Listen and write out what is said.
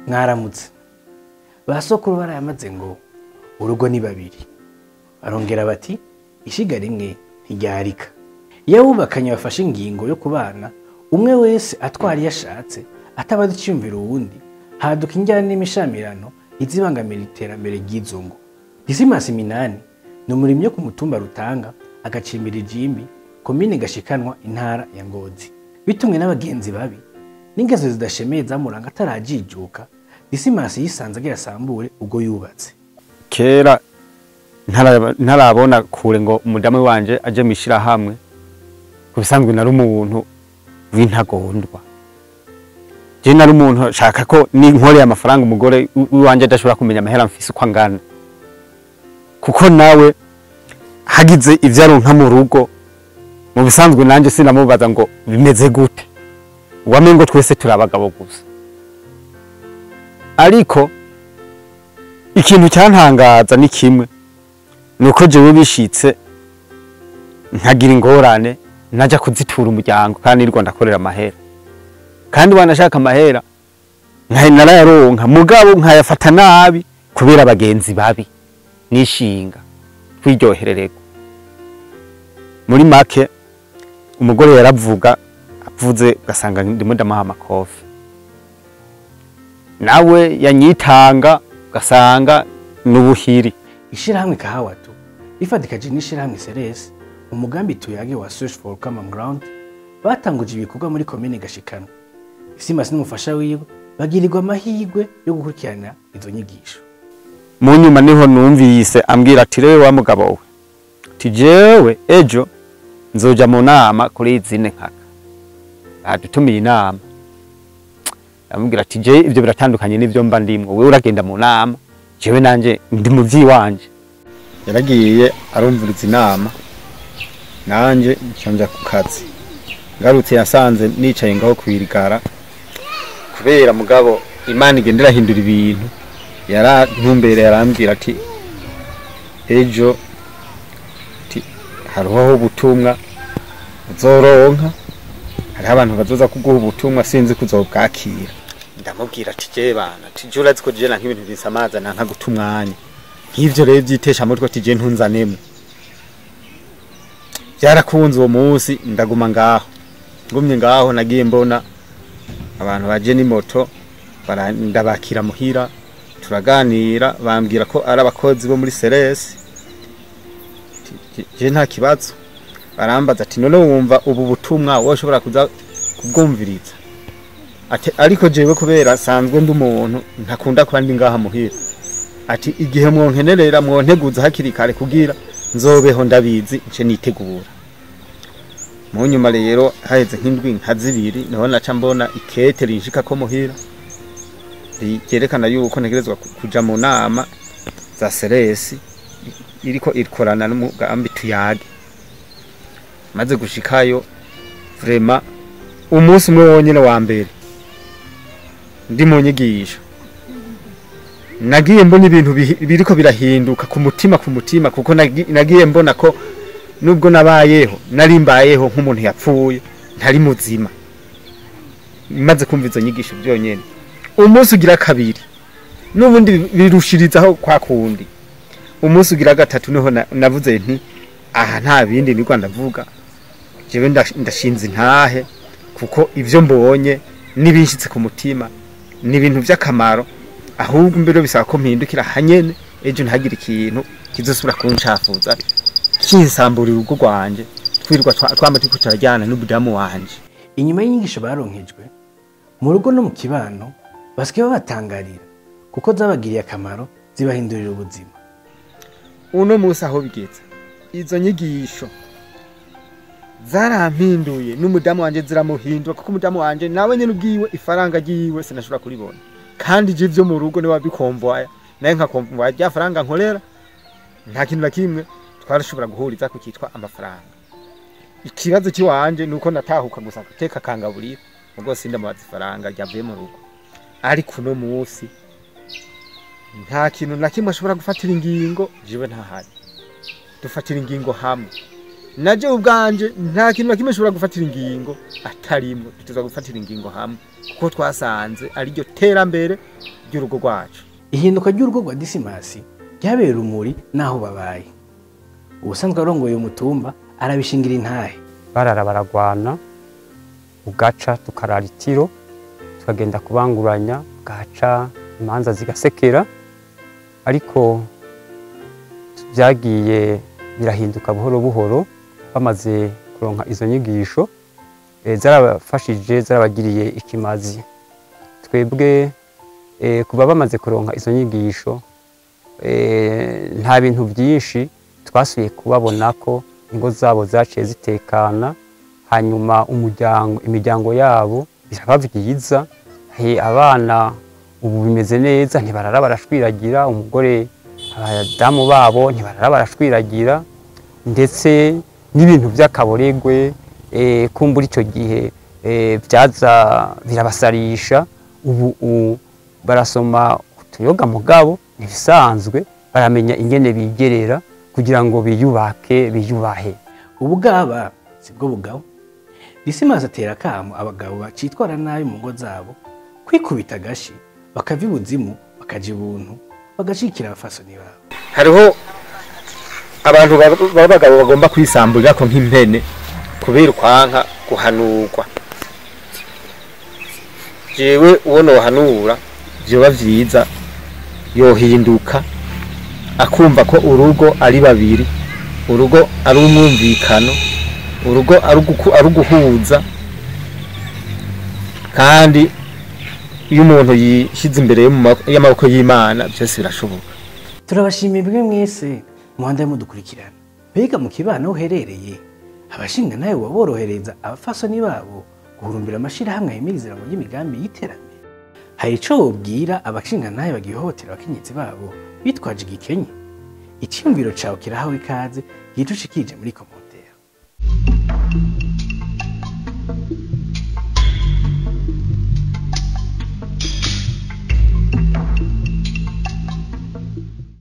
Mwaramutse. Ba sokuru barayamaze ngo urugo ni babiri. Barongera bati ishiga rimwe ntiryarika. Iyo abubakanye bafashe ingingo yo kubana, umwe wese atwara iyo ashatse, atabaza iciyumviro uwundi, haduka injyana n'imishamirano izibangamira iterambere ry'izo ngo. Disimasi Minani ni umurimyi wo ku mutumba Rutanga, agacimbira Ijimbi, komine Gashikanwa, intara ya Ngozi. Bitumwe n'abagenzi babi n'ingeso zidashemeye zamuranga atarajijuka, Disimasi yisanze agira asambure ubwo yubatse. Kera ntarabona kure ngo umudamu wanje aje mw'ishirahamwe, ku bisanzwe nari umuntu w'intagondwa. Je nari umuntu shaka ko ninkoreye amafaranga umugore wanje adashobora kumenya amahera mfise uko angana, kuko nawe hagize ivyo aronka mu rugo, mu bisanzwe nanje sinamubaza ngo bimeze gute, wamengo twese turi abagabo gusa. Ariko ikintu cyantangaza ni kimwe, nuko jewe bishitse nkagira ingorane naja kuzitura umuryango, kandi nirwo ndakorera amahera, kandi wanashaka amahera narayaronka, mugabo nkayafata nabi kubera abagenzi babi nishinga twiryoherererwa. Muri make umugore yaravuga, avuze ugasanga ndimo ndamuha amakofi, nawe yanyitanga ugasanga n'ubuhiri. Ishirahamwe Kahawatu rifatikaje n'ishirahamwe Ceres umugambi tuyage wa Search for Common Ground batanguje ibikorwa muri komine Gashikanwa. Disimasi n'umufasha wiwe bagirirwa amahirwe yo gukurikirana izo nyigisho. Mu nyuma niho numvise ambwira ati rero wa mugabo we, ati jewe ejo nzoja mu nama kuri zine nkaka, badutumiye inama. Amubwira ati je ivyo biratandukanye n'ivyo mba ndimwo, wewe uragenda mu nama, jewe nanje ndi mu vyiwanje. Yaragiye arumviriza inama, nanje nca ku kazi. Ngarutse yasanze nicaye ngaho kwirigara, kubera mugabo Imana igenda irahindura ibintu. Yarantumbere yarambwira ati ejo ati hariho ubutumwa uzoronka, hariho abantu bazoza kuguha ubutumwa sinzi kuzobwakira. Ndamubwira ati je bana, ati je urazi ko je nanka ibintu bisamaza, nanka guta umwanya nk'ivyo rero vyitesha mutwe, ati je ntunzanemo. Byarakunze uwo munsi ndaguma ngaho, ngumye ngaho nagiye mbona abantu baje n'imoto ndabakira muhira, turaganira, bambwira ko ari abakozi bo muri Ceres. Je nta kibazo. Barambaza ati none wumva ubu butumwa woshobora kuza kubwumviriza? Ati ariko jewe kubera sanzwe ndi umuntu ntakunda kuba ndi ngaha muhira, ati igihe mwonkenerera mwonteguza hakiri kare kugira nzobeho ndabizi nce nitegura. Mu nyuma rero haheze nk'indwi nka zibiri niho naca mbona ikete rinshika ko muhira ryerekana yuko ntegerezwa kuja mu nama za Ceres iriko ikorana n'umugambi tuyage. Maze gushikayo vraiment umunsi umwe wonyene wa mbere ndi mu nyigisho, nagiye mbona ibintu biriko birahinduka ku mutima, ku mutima, kuko nagiye mbona ko nubwo nabayeho nari mbayeho nk'umuntu yapfuye ntari muzima. Maze kumva izo nyigisho byonyene, umunsi ugira kabiri n'ubundi birushirizaho kwa kundi, umunsi ugira gatatu niho navuze nti aha nta bindi nirwa ndavuga, jewe ndashinze intahe, kuko ivyo mbonye nibinshitse ku mutima ni ibintu vy'akamaro, ahubwo mbere bisaba ko mpindukira hanyene ejo ntagire ikintu kizosubira kuncafuza kinsamburira urugo rwanje, twirwa twama turiko turajyana n'umudamu wanje. Inyuma y'inyigisho baronkejwe mu rugo no mu kibano basigaye babatangarira kuko zabagiriye akamaro, zibahindurira ubuzima. Uno munsi aho bigeze izo nyigisho zarampinduye n'umudamu wanje ziramuhindura, kuko umudamu wanje nawe nyene ubwiwe ifaranga ryiwe sinashobora kuribona, kandi je ivyo mu rugo niwe bikomvoya, naye nkakomvoya rya faranga nkorera, nta kintu na kimwe twarashobora guhuriza ku kitwa amafaranga. Ikibazo kiwanje nuko natahuka gusa guteka kangaburira, ubwo sindamubaza ifaranga ryavuye mu rugo. Ariko uno munsi nta kintu na kimwe ashobora gufatira ingingo jewe ntahari, dufatira ingingo hamwe. Naje ubwanje nta kintu na kimwe nshobora gufatira ingingo atarimwe, tuza gufatira ingingo hamwe kuko twasanze ari ryo terambere ry'urugo rwacu. Ihinduka ry'urugo rwa Disimasi ryabera urumuri n'aho babaye. Ubusanzwe arongoye umutumba arabishingira intahe. Barara baragwana, ugaca tukarara itiro, tukagenda kubanguranya, gaca imanza zigasekera, ariko byagiye birahinduka buhoro buhoro. Bamaze kuronka izo nyigisho zarabafashije, zarabagiriye ikimazi. Twebwe kuba bamaze kuronka izo nyigisho nta bintu byinshi twasubiye kubabona ko ingo zabo zaciye zitekana, hanyuma imiryango yabo biraba byiza. Abana ubu bimeze neza, ntibarara barashwiragira, umugore abadamu babo ntibarara barashwiragira, ndetse n'ibintu by'akaboregwe kumbura icyo gihe byaza birabasarisha. Ubu barasoma utuyoga mugabo ntibisanzwe, baramenya ingene bigerera kugira ngo biyubake biyubahe. Ubugaba sibwo bugabo. Disimasi atera akamo abagabo bacitwara nabi mu ngo zabo kwikubita agashi, bakava ibuzimu bakaja ibuntu, bagashikira abafasoni babo. Hariho abantu b'abagabo bagomba kwisamburira ko nk'impene kubera ukwanka guhanurwa. Jewe uwo nohanura vyoba vyiza yohinduka akumva ko urugo ari babiri, urugo ari umwumvikano, urugo ari uguhuza, kandi iyo umuntu yishyize imbere y'amaboko y'Imana byose birashoboka. Turabashimiye mwe mwese muhanda mudukurikirana. Mbega mu kibano uherereye abashinga nawe waborohereza abafasoni babo guhurumbira amashirahamwe ahimiriza mu y'imigambi y'iterambere? Hari ico wobwira abashinga nawe bagihotera abakenyezi babo bitwaje igikenye? Icyumviro cawe kirahawe ikaze, gicushikije muri commentaire.